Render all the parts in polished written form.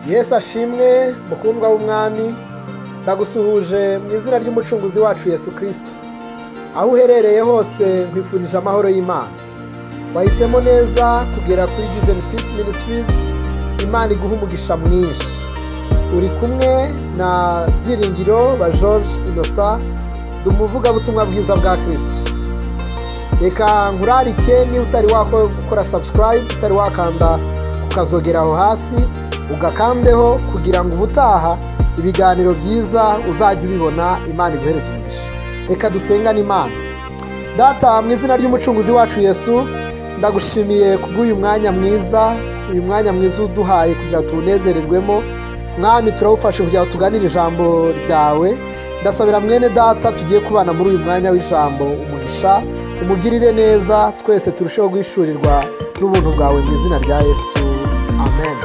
Yesu ashimwe, mukundwa w'Umwami, ndagusuhuje mu izina ry'Umucunguzi wacu Yesu Kristo. Aho uherereye hose nkwifurije amahoro y'Imana. Wahisemo neza kugera kuri Given Peace Ministries. Imana iguha umugisha mwinshi. Uri kumwe na Byiringiro ba George Innocent, umuvugabutumwa bwiza bwa Kristo. Reka nkurarike, niba utari wakora subscribe, utari wakanda kukazogera aho hasi, ugakandeho kugira ngo ubutaha ibiganiro byiza uzajya ubibona. Imana iguhereze umugisha. Reka dusengane Imana. Data, mu izina ry'Umucunguzi wacu Yesu, ndagushimiye kubw'uyu mwanya mwiza, uyu mwanya mwiza uduhaye kugira ngo tuwunezererwemo. Mwami, turawufashe kugira ngo tuganire ijambo ryawe. Ndasabira mwene data tugiye kubana muri uyu mwanya w'ijambo umugisha, umugirire neza, twese turusheho guhishurirwa n'ubuntu bwawe, mu izina rya Yesu, amen.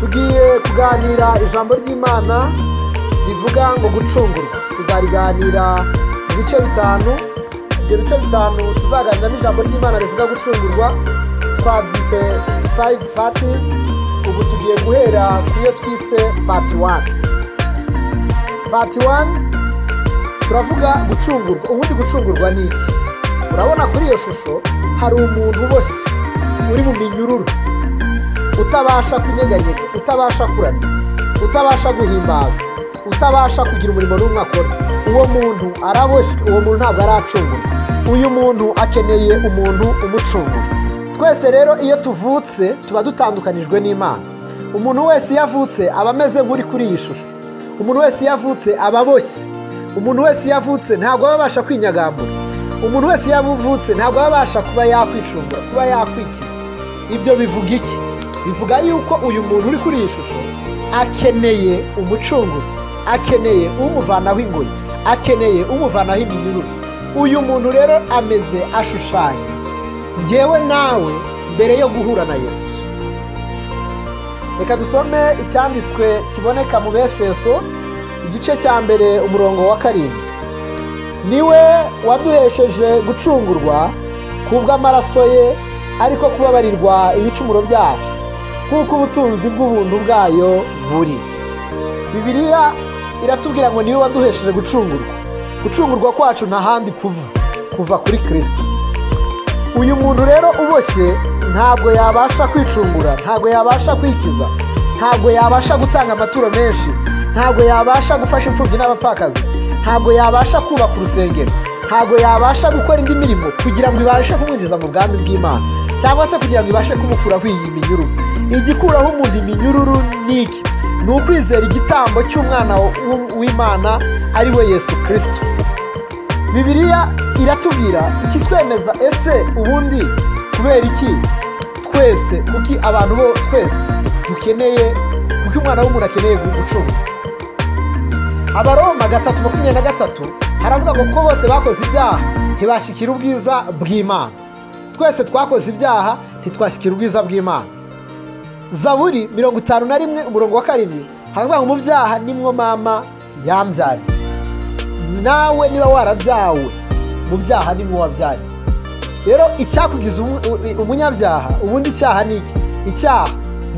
Tugiye kuganira ijambo ry'Imana rivuga ngo gucungurwa. Tuzariganira mu bice 5. Ibyo bice 5 tuzaganiramo ijambo ry'Imana rivuga gucungurwa twabyise 5 parties. Ubu tugiye guhera ku yo twise part 1. Part 1 turavuga gucungurwa. Ubundi gucungurwa ni iki? Urabona kuri iyo shusho hari umuntu uboshye uri mu minyururu, utabasha kunyeganyega, utabasha kuramya, utabasha guhimbaza, utabasha kugira umurimo n'umwe akora. Uwo muntu araboshywe, uwo muntu ntabwo aracungurwa. Uyu muntu akeneye umuntu umucungura. Twese rero iyo tuvutse tuba dutandukanijwe n'Imana. Umuntu wese iyo avutse aba ameze nk'uri kuri iyi shusho. Umuntu wese iyo avutse aba aboshye. Umuntu wese iyo avutse ntabwo aba abasha kwinyagambura. Umuntu wese iyo avutse ntabwo aba abasha kuba yakwicungura, kuba yakwikiza. Ibyo bivuga iki? Bivuga yuko uyu muntu uri kuri iyi shusho akeneye umucunguzi, akeneye umuvanaho ingoyi, akeneye umuvanaho iminyururu. Uyu muntu rero ameze, ashushanya njyewe nawe mbere yo guhura na Yesu. Reka dusome icyanditswe kiboneka mu Befeso igice cya 1 umurongo wa 7. Niwe waduhesheje gucungurwa kubw'amaraso ye, ariko kubabarirwa ibicumuro byacu, kuko ubutunzi bw'ubuntu bwayo buri. Bibiliya iratubwira ngo niwe waduhesheje gucungurwa. Gucungurwa kwacu nta handi kuva kuri Kristo. Uyu muntu rero uboshye ntabwo yabasha kwicungura, ntabwo yabasha kwikiza, ntabwo yabasha gutanga amaturo menshi, ntabwo yabasha gufasha imfubyi n'abapfakazi, ntabwo yabasha kubaka urusengero, ntabwo yabasha gukora indi mirimo kugira ngo ibashe kumwinjiza mu bwami bw'Imana, cyangwa se kugira ngo ibashe kumukuraho iyi minyururu. Igikuraho umuntu iminyururu ni iki? Ni ukwizera igitambo cy'umwana w'Imana ari we Yesu Kristo. Bibiliya iratubwira ikitwemeza. Ese ubundi kubera iki twese, kuki abantu bo twese dukeneye, kuki umwana w'umuntu akeneye gucungurwa? Abaroma 3:23 haravuga ngo ko bose bakoze ibyaha ntibashyikira ubwiza bw'Imana. Twese twakoze ibyaha ntitwashyikira ubwiza bw'Imana. Zaburi 51 umurongo wa 7 haravuga ngo mu byaha nimwo mama yambyariye. Nawe niba warabyawe mu byaha nimwo wabyariye. Rero icyakugiza umunyabyaha, ubundi icyaha ni iki? Icyaha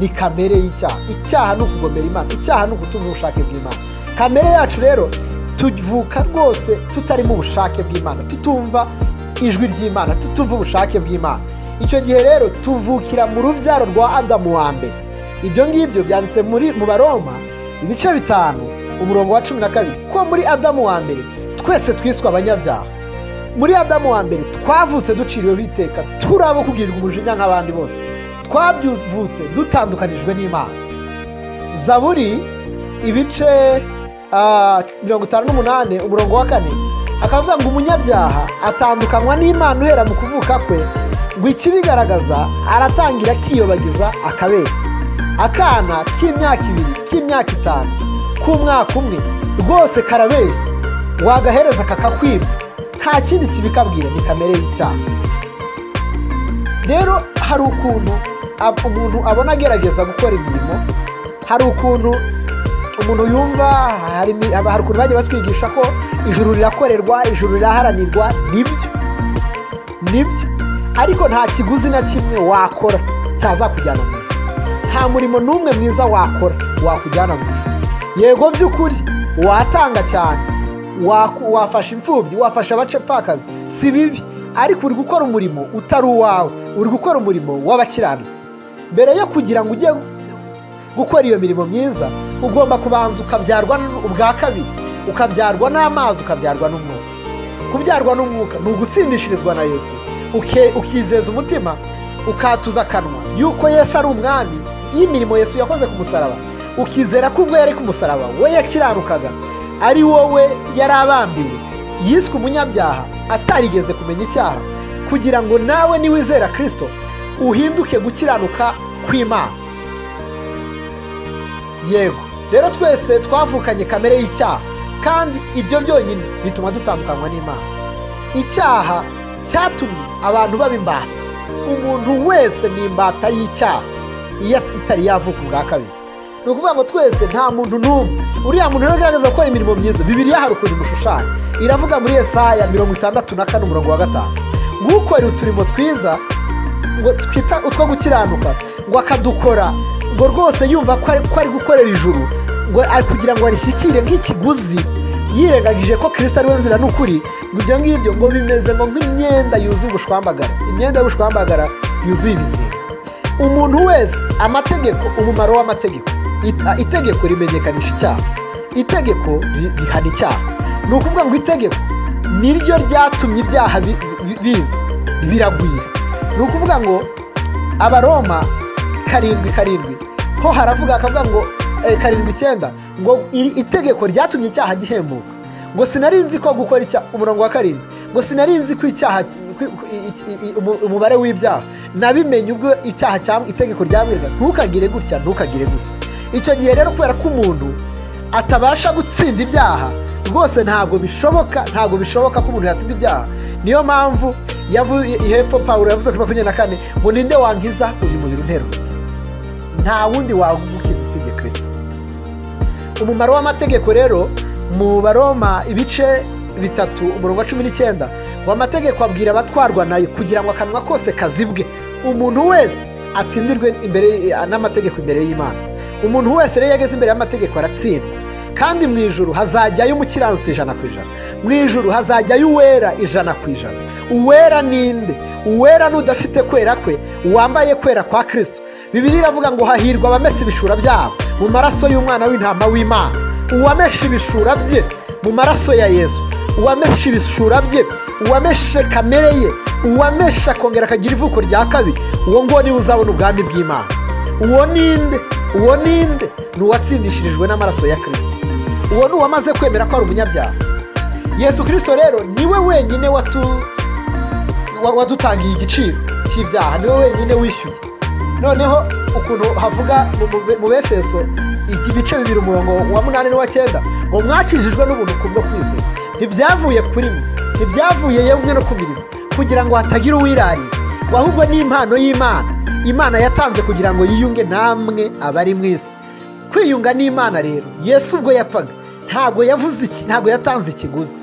ni kamere y'icyaha. Icyaha ni ukugomera Imana, icyaha ni ukutumva ubushake bw'Imana. Kamere yacu rero tuvuka rwose tutarimo ubushake bw'Imana, tutumva ijwi ry'Imana, tutumva ubushake bw'Imana. Icyo gihe rero tuvukira mu rubyaro rwa Adamu wa mbere. Ibyo ngibyo byanditse mu Baroma ibice 5 umurongo wa 12, ko muri Adamu wa mbere twese twiswe abanyabyaha. Muri Adamu wa mbere twavutse duciriweho iteka, turabo kugirirwa umujinya nk'abandi bose. Twabyuvutse dutandukanijwe n'Imana. Zaburi ibice 58 umurongo wa 4 akavuga ngo umunyabyaha atandukanywa n'Imana uhera mu kuvuka kwe, ngo ikibigaragaza aratangira akiyobagiza akabeshya. Akana k'imyaka 2, k'imyaka 5, k'umwaka 1 rwose karabeshya, wagahereza kakakwima, nta kindi kibikabwira, ni kamere y'icyaha. Rero hari ukuntu umuntu abona agerageza gukora imirimo, hari ukuntu umuntu yumva, hari ukuntu bagiye batwigisha ko ijuru rirakorerwa, ijuru riraharanirwa. Nibyo, nibyo, ariko nta kiguzi na kimwe wakora cyazakujyana mu ijuru. Nta murimo n'umwe mwiza wakora wakujyana mu ijuru. Yego by'ukuri watanga cyane, wafasha imfubyi, wafasha abapfakazi, si bibi, ariko uri gukora umurimo utari uwawe, uri gukora umurimo w'abakiranutsi. Mbere yo kugira ngo ujye gukora iyo mirimo myiza, ugomba kubanza ukabyarwa ubwa kabiri, ukabyarwa n'amazi, ukabyarwa n'umwuka. Kubyarwa n'umwuka ni ugutsindishirizwa na Yesu, ukizeza umutima, ukatuza akanwa yuko Yesu ari umwami, y'imirimo Yesu yakoze ku musaraba, ukizera ko ubwo yari ku musaraba we yakiranukaga, ari wowe yari abambiwe, yiswe umunyabyaha atarigeze kumenya icyaha, kugira ngo nawe niwizera Kristo uhinduke gukiranuka kw'Imana. Yego rero twese twavukanye kamere y'icyaha, kandi ibyo byonyine bituma dutandukanywa n'Imana. Icyaha cyatumye abantu baba imbata. Umuntu wese ni imbata y'icyaha iyo itari yavuka ubwa kabiri. Ni ukuvuga ngo twese nta muntu n'umwe. Uriya muntu rero agaragaza gukora imirimo myiza, Bibiliya hari ukuntu imushushanya. Iravuga muri Yesaya 64 umurongo wa 5, ngukora uturimo twiza ngo twita utwo gukiranuka, ngo akadukora ngo rwose yumva ko ari gukorera ijuru, ngo kugira ngo arishyikire nk'ikiguzi, yirengagije ko Kristo ari we nzira n'ukuri, ngo ibyo ngibyo ngo bimeze ngo nk'imyenda yuzuye ubushwambagara, imyenda y'ubushwambagara yuzuye ibizinga. Umuntu wese amategeko, umumaro w'amategeko, itegeko rimenyekanisha icyaha, itegeko rihana icyaha. Ni ukuvuga ngo itegeko niryo ryatumye ibyaha biza biragwira. Ni ukuvuga ngo Abaroma 7:7 ho haravuga akavuga ngo 7:9 ngo itegeko ryatumye icyaha gihembuka, ngo sinari nzi ko gukora icyaha, umurongo wa 7 ngo sinari nzi ko icyaha umubare w'ibyaha nabimenye ubwo icyaha cyangwa itegeko ryabwiraga ntukagire gutya, ntukagire gutya. Icyo gihe rero kubera ko umuntu atabasha gutsinda ibyaha rwose, ntabwo bishoboka, ntabwo bishoboka ko umuntu yatsinda ibyaha. Niyo mpamvu hepfo Pawulo yavuze kuri 24 ngo ninde wankiza uyu mubiri untera? Nta wundi wagukiza usibye Kristo. Umumaro w'amategeko rero mu Baroma ibice 3 umurongo wa 19 ngo amategeko abwira abatwarwa nayo kugira ngo akanwa kose kazibwe, umuntu wese atsindirwe imbere n'amategeko imbere y'Imana. Umuntu wese rero yageze imbere y'amategeko aratsindwa. Kandi mu ijuru hazajyayo umukiranutsi 100%, mu ijuru hazajyayo uwera 100%. Uwera ninde? Uwera n'udafite kwera kwe, uwambaye kwera kwa Kristo. Bibiliya iravuga ngo hahirwa abamesa ibishura byabo mu maraso y'umwana w'intama w'Imana. Uwamesha ibishura bye mu maraso ya Yesu, uwamesha ibishura bye, uwameshe kamere ye, uwamesha akongera akagira ivuko rya kabiri, uwo nguwo niwe uzabona ubwami bw'Imana. Uwo ninde? Uwo ninde? Ni uwatsindishirijwe n'amaraso ya Kristo. Uwo ni uwamaze kwemera ko ari umunyabyaha. Yesu Kristo rero niwe wenyine wadutangiye igiciro cy'ibyaha, niwe wenyine wishyuye. Noneho ukuntu havuga mu Befeso ibice 2 umurongo wa 8 n'uwa 9 ngo mwakijijwe n'ubuntu kubwo kwizera, ntibyavuye kuri mwe, ntibyavuye yemwe no ku mirimo, kugira ngo hatagira uwirarira, ahubwo ni impano y'Imana, Imana yatanze kugira ngo yiyunge namwe abari mu isi. Kwiyunga n'Imana rero, Yesu ubwo yapfaga ntabwo yavuze iki, ntabwo yatanze ikiguzi.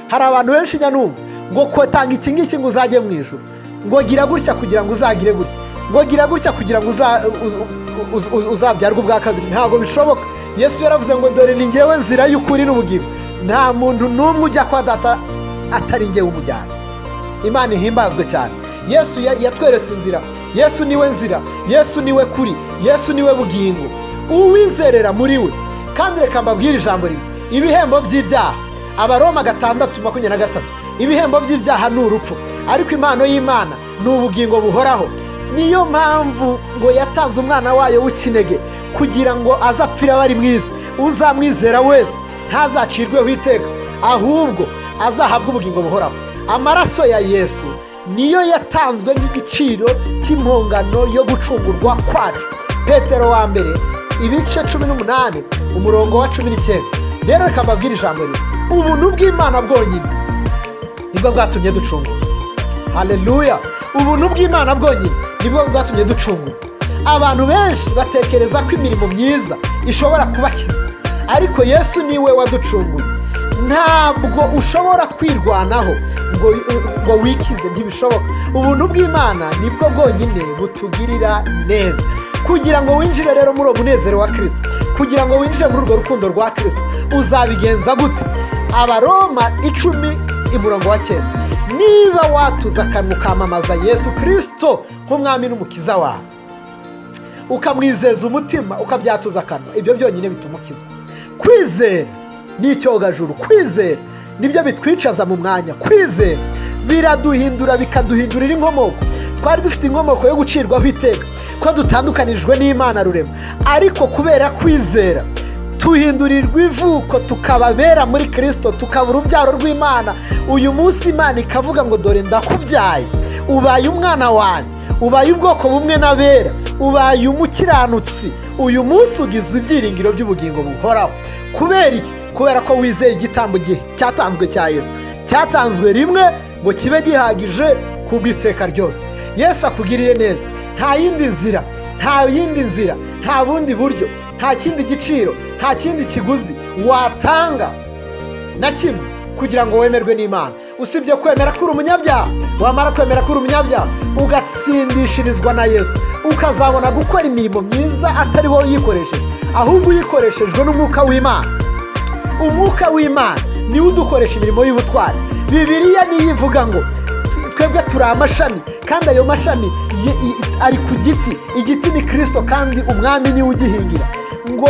Hari abantu benshi nyanumva ngo kotanga iki ngiki ngo uzajye mu ijuru, ngo gira gutya kugira ngo uzagire gutya, ngo gira gutya kugira ngo uzabyarwe ubwa kabiri. Ntabwo bishoboka. Yesu yaravuze ngo dore ni njyewe nzira y'ukuri n'ubugingo, nta muntu n'umwe ujya kwa data atari njyewe umujyana. Imana ihimbazwe cyane. Yesu yatweretse inzira. Yesu niwe nzira, Yesu niwe kuri, Yesu niwe bugingo. Uwizerera muri we. Kandi reka mbabwire ijambo rimwe, ibihembo by'ibyaha, Abaroma 6:23, ibihembo by'ibyaha ni urupfu, ariko impano y'Imana ni ubugingo buhoraho. Niyo mpamvu ngo yatanze umwana wayo w'ikinege kugira ngo azapfire abari mu isi, uzamwizera wese ntazacirweho iteka, ahubwo azahabwe ubugingo buhoraho. Amaraso ya Yesu niyo yatanzwe nk'igiciro cy'impongano yo gucungurwa kwacu. Petero wa mbere ibice 18 umurongo wa 19. Rero reka mbabwire ijambo rimwe, ubuntu bw'Imana bwonyine nibwo bwatumye ducungurwa. Haleluya! Ubuntu bw'Imana bwonyine nibwo bwatumye ducungurwa. Abantu benshi batekereza ko imirimo myiza ishobora kubakiza, ariko Yesu niwe waducunguye. Ntabwo ushobora kwirwanaho ngo wikize, ntibishoboka. Ubuntu bw'Imana nibwo bwonyine butugirira neza. Kugira ngo winjire rero muri uwo munezero wa Kristo, kugira ngo winjire muri urwo rukundo rwa Kristo, uzabigenza gute? Abaroma 10 umurongo wa 9: niba watuza akanwa ukamamaza Yesu Kristo nk'umwami n'umukiza wawe, ukamwizeza umutima, ukabyatuza akanwa, ibyo byonyine bituma ukizwa. Kwizera ni icyogajuru, kwizera nibyo bitwicaza mu mwanya, kwizera biraduhindura, bikaduhindurira inkomoko. Twari dufite inkomoko yo gucirwaho iteka, ko dutandukanijwe n'Imana rurema, ariko kubera kwizera tuhindurirwa ivuko, tukababera muri Kristo, tukaba urubyaro rw'Imana. Uyu munsi Imana ikavuga ngo dore ndakubyaye, ubaye umwana wanjye, ubaye ubwoko bumwe n'abera, ubaye umukiranutsi. Uyu munsi ugize ibyiringiro by'ubugingo buhoraho. Kubera iki? Kubera ko wizeye igitambo cyatanzwe cya Yesu, cyatanzwe rimwe ngo kibe gihagije kubw'iteka ryose. Yesu akugirire neza. Nta yindi nzira, nta yindi nzira, nta bundi buryo, nta kindi giciro, nta kindi kiguzi watanga na kimwe kugira ngo wemerwe n'Imana, usibye kwemera ko uri umunyabyaha. Wamara kwemera ko uri umunyabyaha, ugatsindishirizwa na Yesu, ukazabona gukora imirimo myiza atari wowe uyikoresheje, ahubwo uyikoreshejwe n'umwuka w'Imana. Umwuka w'Imana niwe udukoresha imirimo y'ubutwari. Bibiliya niyo ivuga ngo twebwe turi amashami, kandi ayo mashami ari ku giti. Igiti ni Kristo, kandi umwami niwe ugihingira. Ngo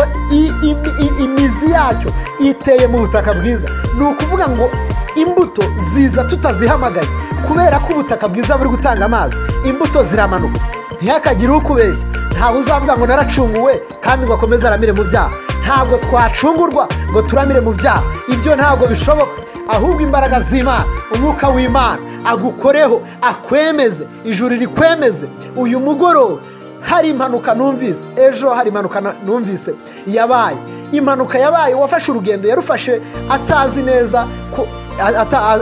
imizi yacyo iteye mu butaka bwiza. Ni ukuvuga ngo imbuto ziza tutazihamagaye, kubera ko ubutaka bwiza buri gutanga amazi, imbuto ziramanuka. Ntihakagire ukubeshya, ntawe uzavuga ngo naracunguwe kandi ngo akomeze aramire mu byaha. Ntabwo twacungurwa ngo turamire mu byaha, ibyo ntabwo bishoboka. Ahubwo imbaraga z'Imana, umwuka w'Imana agukoreho, akwemeze, ijuru rikwemeze. Uyu mugoroba hari impanuka numvise, ejo hari impanuka numvise yabaye. Impanuka yabaye, uwafashe urugendo yarufashe atazi neza ko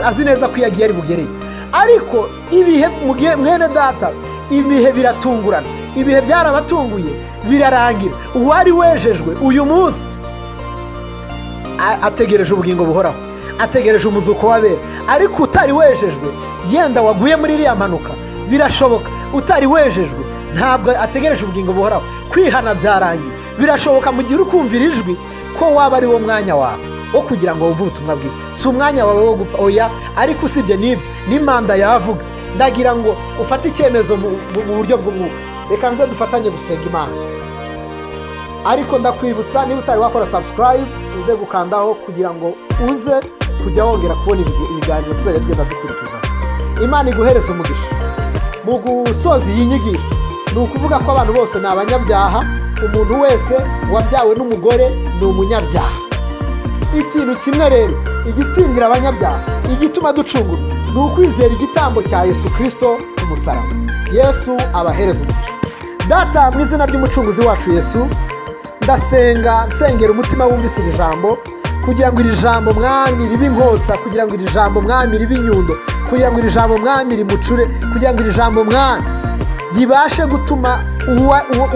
azi neza ko yagiye ari bugereye. Ariko ibihe mwene data, ibihe biratungurana, ibihe byarabatunguye birarangira. Uwari wejejwe uyu munsi ategereje ubugingo buhoraho, ategereje umuzuko w'abera. Ariko utari wejejwe, yenda waguye muri iriya mpanuka, birashoboka utari wejejwe ntabwo ategereje ubugingo buhoraho. Kwihana byarangiye. Birashoboka mu gihe uri kumvira ijwi ko waba ari wo mwanya wawe wo kugira ngo wumve ubutumwa bwiza. Si umwanya wawe wo gupfa, oya. Ariko usibye n'ibyo, n'imanda yavuga, ndagira ngo ufate icyemezo mu buryo bw'umwuka. Reka nze dufatanye gusenga Imana. Ariko ndakwibutsa, niba utari wakora subscribe, uze gukandaho kugira ngo uze kujya wongera kubona ibiganiro tuzajya tugenda dukurikiza. Imana iguhereze umugisha. Mu gusoza iyi nyigisho, ni ukuvuga ko abantu bose ni abanyabyaha. Umuntu wese wabyawe n'umugore ni umunyabyaha. Ikintu kimwe rero igitsindira abanyabyaha, igituma ducungurwa, ni ukwizera igitambo cya Yesu Kristo ku musaraba. Yesu abahereza umugisha. Data, mu izina ry'umucunguzi wacu Yesu, ndasenga nsengera umutima wumvise iri jambo, kugira ngo iri jambo mwami ribe inkota, kugira ngo iri jambo mwami ribe inyundo, kugira ngo iri jambo mwami rimucure, kugira ngo iri jambo mwami ribashe gutuma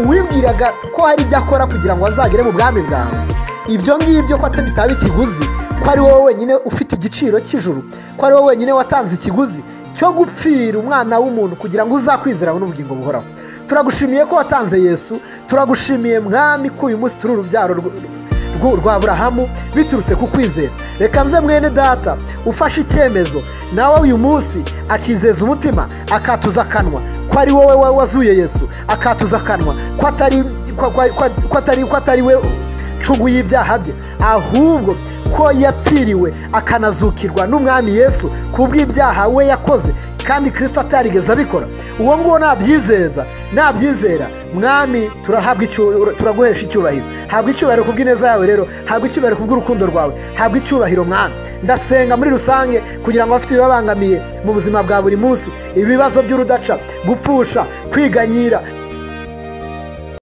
uwibwiraga ko hari ibyo akora kugira ngo azagere mu bwami bwawe, ibyo ngibyo ko bitaba ikiguzi, ko ari wowe wenyine ufite igiciro cy'ijuru, ko ari wowe wenyine watanze ikiguzi cyo gupfira umwana w'umuntu kugira ngo uzakwizera n'ubugingo buhoraho. Turagushimiye ko watanze Yesu, turagushimiye mwami ko uyu munsi turi urubyaro rwa Aburahamu biturutse ku kwizera. Reka nze mwene data ufashe icyemezo nawe uyu munsi akizeza umutima, akatuza akanwa ko ari wowe wazuye Yesu, akatuza akanwa ko atari we cungu y'ibyaha bye, ahubwo ko yapfiriwe akanazukirwa n'umwami Yesu kubw'ibyaha we yakoze, kandi Kristo atarigeze abikora. Uwo nguwo nabyizeza, nabyizera mwami, turaguhesha icyubahiro. Habwa icyubahiro kubw'ineza yawe rero, habwa icyubahiro kubw'urukundo rwawe, habwa icyubahiro mwami. Ndasenga muri rusange kugira ngo abafite ibibabangamiye mu buzima bwa buri munsi, ibibazo by'urudaca, gupfusha, kwiganyira,